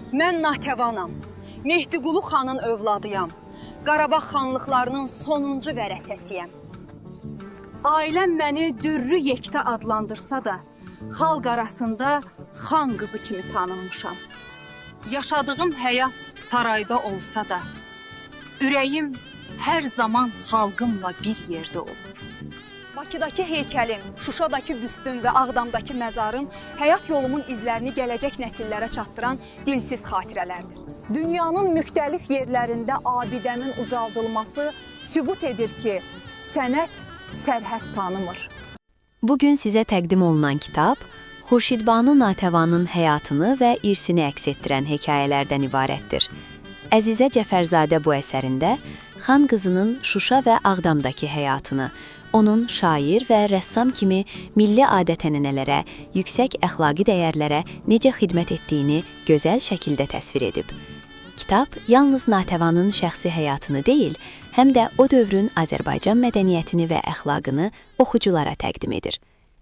Mən Natəvanam. Mehdiqulu xanın övladıyam. Qarabağ xanlıqlarının sonuncu vərəsəsiyəm. Ailəm məni Dürrü Yekta adlandırsa da, xalq arasında xan qızı kimi tanınmışam. Yaşadığım həyat sarayda olsa da, ürəyim hər zaman xalqımla bir yerdə olub. Bakıdakı heykəlim, Şuşadakı büstüm və Ağdamdakı məzarım həyat yolumun izlərini gələcək nəsillərə çatdıran dilsiz xatirələrdir. Dünyanın müxtəlif yerlərində abidəmin ucaldılması sübut edir ki, sənət sərhəd tanımır. Bugün sizə təqdim olunan kitab Xurşidbanu Natəvanın həyatını və irsini əks etdirən hekayələrdən ibarətdir. Əzizə Cəfərzadə bu əsərində xan qızının Şuşa və Ağdamdakı həyatını, onun şair və rəssam kimi milli adət-ənənələrə, yüksək əxlaqi dəyərlərə necə xidmət etdiyini gözəl şəkildə təsvir edib. Kitab yalnız Natəvanın şəxsi həyatını deyil, həm də o dövrün Azərbaycan mədəniyyətini və əxlaqını oxuculara təqdim edir.